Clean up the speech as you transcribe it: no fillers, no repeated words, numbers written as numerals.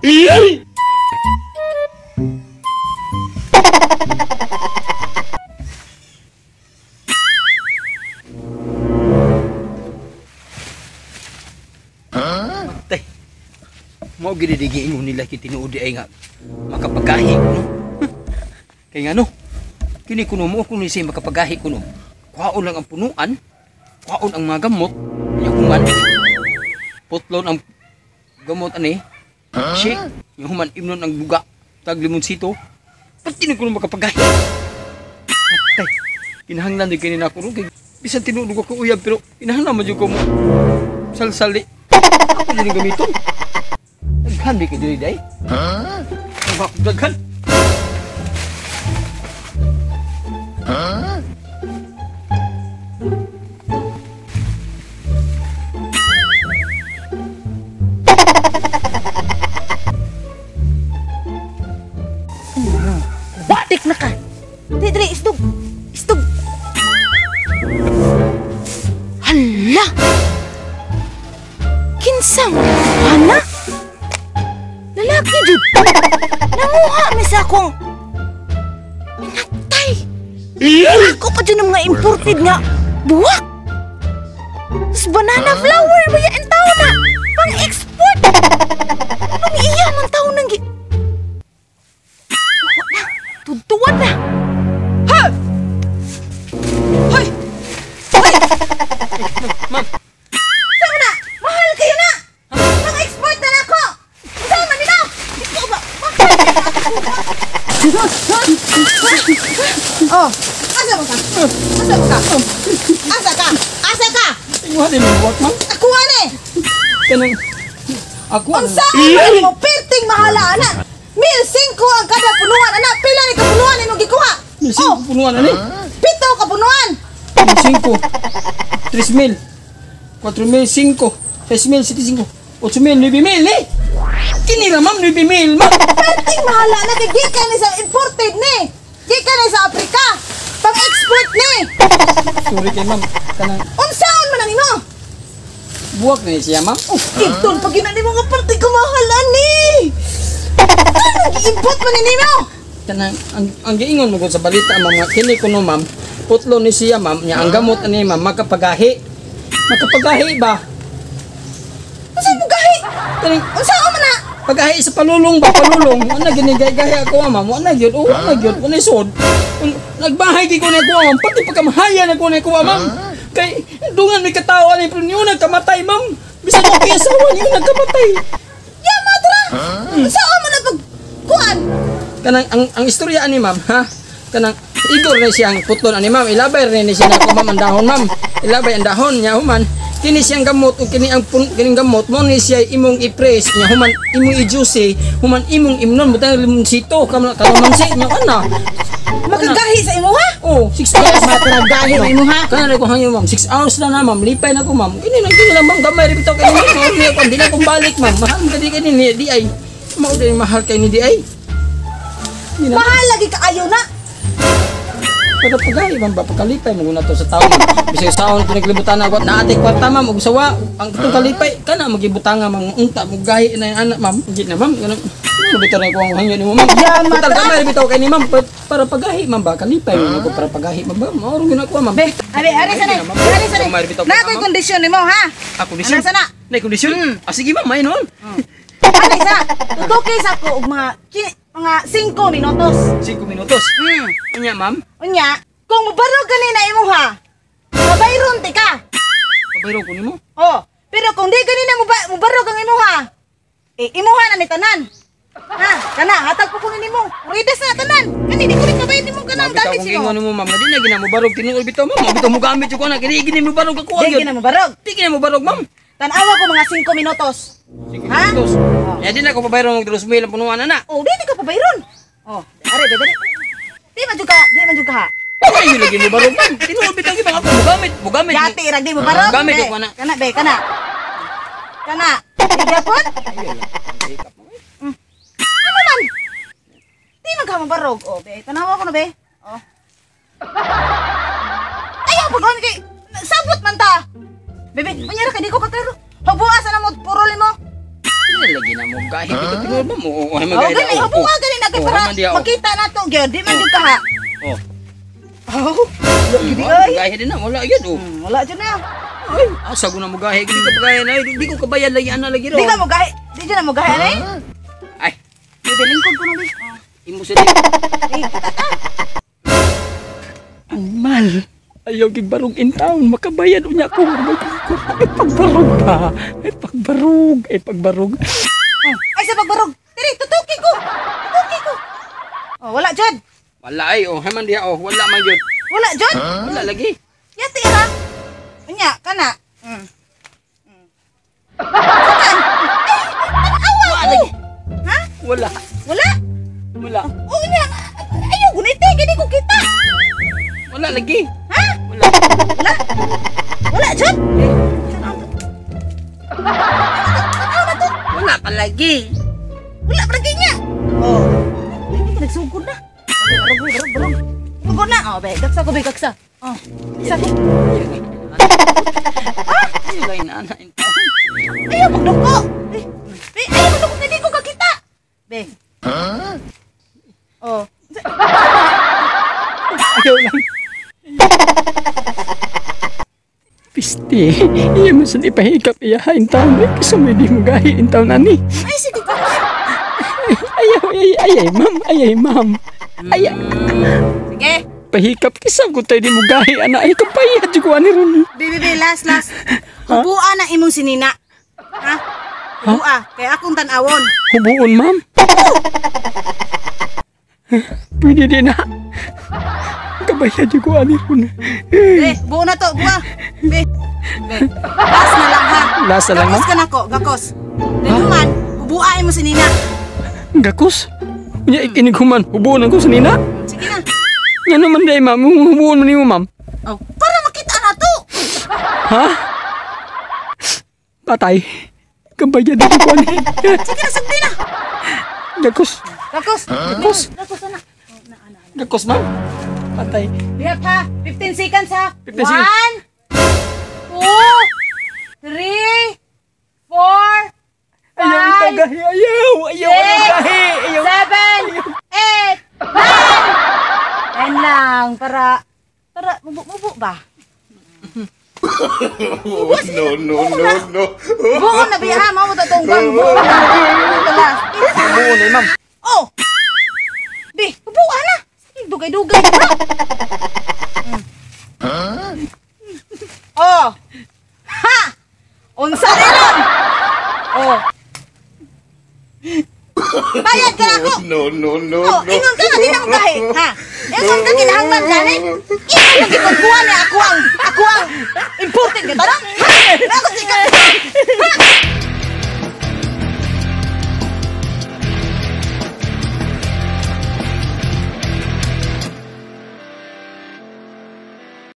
Tay. Mao gid di giingon nila kay tinuod di ay nga makapagahi kuno. Kay ngano? Kini kuno mo kuno siya makapagahi kuno. Kuhaon lang ang punuan, kuhaon ang mga gamot, nya human. Putlon ang gamot ani. Shake, nya human imnon ang buga, tag limonsito. Pati ni kuno makapagahi. Tay. Kinahanglan di kini nako kay bisan tinuod ko uyab pero kinahanglan man jud ko mo salsali. Ako din gamiton. Daghan di kay diri day. Ha? Daghan. Ha? Batik na ka. Diri, isdog. Isdog. Hala! Kinsang ana? Lalaki jud. Nanguha mi sa akong pinatay. Ako pa jud ng mga imported nga buwak. Tas banana flower ba yan tao na? Pang-export. Anong iya man tao nang gi... Wala na. Tutuwan na. Ha! Hoy! Hoy! Ma'am. Saan na? Mahal kayo na! Pang-export na ako! Saan man nila? Ikaw ba? Oh, asa mo ka? Asa mo ka? Asa ka? Asa ka? Imuha din ang buwak, ma'am. Ako ani! Kanang... Ako ang... Unsa mo perting mahala, ana? 1,500 ang kada punuan, ana. Pila ni kapunuan imong gikuha? 1,500 punuan, ani? 7 kapunuan! 1,500. 3,000. 4,000, 5, 6,000, 7,500, 8,000, 9,000, eh! Kini ra, ma'am, 9,000, ma'am! Perting mahala na kay gikan ni sa imported ni! Gikan ni sa Afrika! Pang-export ni! Sorry kay ma'am, kanang... Unsaon man ang imo? Buwak na siya, ma'am. Oh, Ibton, pag yun na ni mga perting kamahala ni! Anong gi-import man ni nimo? Kanang, ang giingon mo sa balita, ma'am, nga kini kuno, ma'am, putlo ni siya, ma'am, niya ang gamot ani, ma'am, makapagahi. Makapagahi ba? Unsa mo gahi? Kanang, unsaon man na? Pagahi sa palulong ba? Palulong. Wala ginigay-gahi ako, ma'am. Wala gyud. Oh, wala gyud. Wala sod. Nagbahay gi ko na ko, ma'am. Pati pagkamahaya na ko na ko, ma'am. Kay dungan may katao ani pero niyo nagkamatay, ma'am. Bisan ko kay asawa niyo nagkamatay. Ya matra. Unsaon man na pag kuan? Kanang ang istorya ani, ma'am, ha? Kanang igor na siyang putlon ani, ma'am. Ilabay rin ni siya nako, ma'am, ang dahon, ma'am. Ilabay ang dahon niya human. Kini siyang gamot o kini ang kining gamot mo ni siya imong i-press niya human imong i-juice human imong imnon mo tang limonsito kalamansi niya ana. Makagahi sa imo ha? Oh, 6 hours matragahi sa imo ha. Kana ko hangyo, ma'am. 6 hours na na, ma'am. Lipay na ko, ma'am. Kini lang ma'am, gamay ra bitaw kay ni ma'am. Di na kong balik, ma'am. Mahal ka di kini ni di ay. Mao din mahal kay ni di ay. Mahal lagi kaayo na. Pero pagahi man ba pagkalipay mo na to sa taon. Bisag saon to naglibutan ako na ate kwarta, ma'am, ug sawa ang katong kalipay kana magibutanga ma'am unta mo gahi na yung anak, ma'am. Hindi na, ma'am. Ano bitaw na ko ang hangyo nimo, ma'am. Total gamay ra bitaw kay ni ma'am para pagahi, ma'am ba kalipay mo ako para pagahi, ma'am ba. Mao ra gyud ako, ma'am. Abi, ari sa ni. Ari sa ni. Na koy kondisyon nimo ha. Ah, kondisyon. Ana sana. Na kondisyon. Ah, sige, ma'am, may noon. Ani sa tutuki sa ko og mga 5 minutos. 5 minutos? Unya, ma'am? Unya, kung mubarog gani na imo ha, mabayron ti ka. Mabayron ko nimo? Oh, pero kung di gani na mubarog ang imo ha, eh imuha na ni tanan. Ha, kana hatag ko kung nimo. Redes na tanan. Kani di ko rin mabayad nimo kanang gamit sino. Kung ingon nimo, ma'am, di na gina mubarog tinuod bitaw, ma'am. Bitaw mo gamit jud ko na kini gini mubarog ako. Di gina mubarog. Di gina mubarog, ma'am. Tan-awa ko mga 5 minutos. 5 minutos. Ya di na ko pabayron og 3,000 ang punuan na. Oh, di ka pabayron. Oh, are dali. Di man jud ka, di man jud ka. Ay, lagi mo barog, ma'am. Tinuod bitaw gibang ako mugamit, mugamit. Yati ra di mo barog. Gamit ko na. Kana be, kana. Kana. Gyapon? Ano man? Di man ka mabarog. Oh, be, tanawa ko na be. Oh. Ayaw pag kay sabot man ta. Bebe, unya ra kay di ko kaklaro. Habuasa na mo purol mo. Lagi na mo Mugahi dito tinuod, ma'am. Oo, ay Oh, magahi. gani, hubuha gani na kay Oh, para man diha, oh. makita na to gyud. Di man gyud ka ha. Oh. Oh, wala gyud ay. Mugahi din na, wala gyud oh. Wala jud na. Ay, asa ko na mugahi, gini ka pagahi na, di ko kabayan lagi ana lagi ro. Di ka mo gahi. Di jud na mo gahi ani. Ay, Di lingkod ko na bi. imo sa di. Eh, kita ta. Ang mal. Ayaw gig barog in town, makabayad unya ko. Ay pagbarog pa. Ay pagbarog, ay pagbarog. Oh, ay sa pagbarog. Diri tutuki ko. Tutuki ko. Oh, wala jud. Wala ay oh, haman diha oh, wala man gyud. Wala jud. Wala lagi. Yati ha. Unya kana. Ay, awa ko. Ha? Wala. Wala? Wala. Oh, unya. Ayaw gunite gini ko kita. Wala lagi. Ha? Wala. Wala? Wala jud? Ano na to? Wala pa lagi. Wala pa lagi niya. Oh. Ay, nagsugod na. Barog, barog, barog. Sugod na. Oh, be, gaksa ko, be, gaksa. Oh. Gaksa ko. Ay, lain na ana in town. Ayaw magduko. Eh, be, ayaw magduko kay di ko kakita. Be. Oh. Ayaw lang. Pisti, iya mo sa ipahikap iya in town. Ay, kasi may di mo gahi in town ani. Ay, sige ka. Ayaw, ay, ay, ay, ma'am, ay, ay, ma'am. Ay, Sige. pahikap kisa ko tayo di mo gahi ana. Ay, kapayad ko ani ron. Be, be, be, last, last. Hubua na imong sinina. Ha? Hubua. Kaya akong tan-awon. Hubuon, ma'am. Pwede din na. Kabayad ko ani ron. Be, buo na to, buo. Be. Be. Last na lang ha. Last na lang, Gakos ka na ko, gakos. Then human, hubua imong sinina. Gakos. Unya ikinig human, hubuon ako sa nina. Sige na. Nga naman day, ma'am. Hubuon mo nimo, ma'am. Oh, para makita na to. Ha? Patay. Kabayad ko ani. Sige na, sagdi na. Gakos. Gakos. Gakos. Gakos na. Gakos, ma'am. Patay. Bihap ha. 15 seconds ha. 15 seconds. 1, 2, 3, 4, Ayaw ito gahi. Ayaw. Ayaw. Ayaw gahi. Ayaw. 7, 8, 9. 10 lang para mubo ba? No, no, no, no. Buo na biya ha, mao to tong bang buo na. Ito last. Hubuon na, ma'am. Oh. Bi, buo na. Sige, dugay-dugay. Oh. Ha! Unsa ni ron? Oh. Bayad ka na ako. No, no, no, Oh, no. ingon ka nga di na mo gahi, ha? Ingon ka kinahanglan gani? Ingon ka gipagkuha ni ako.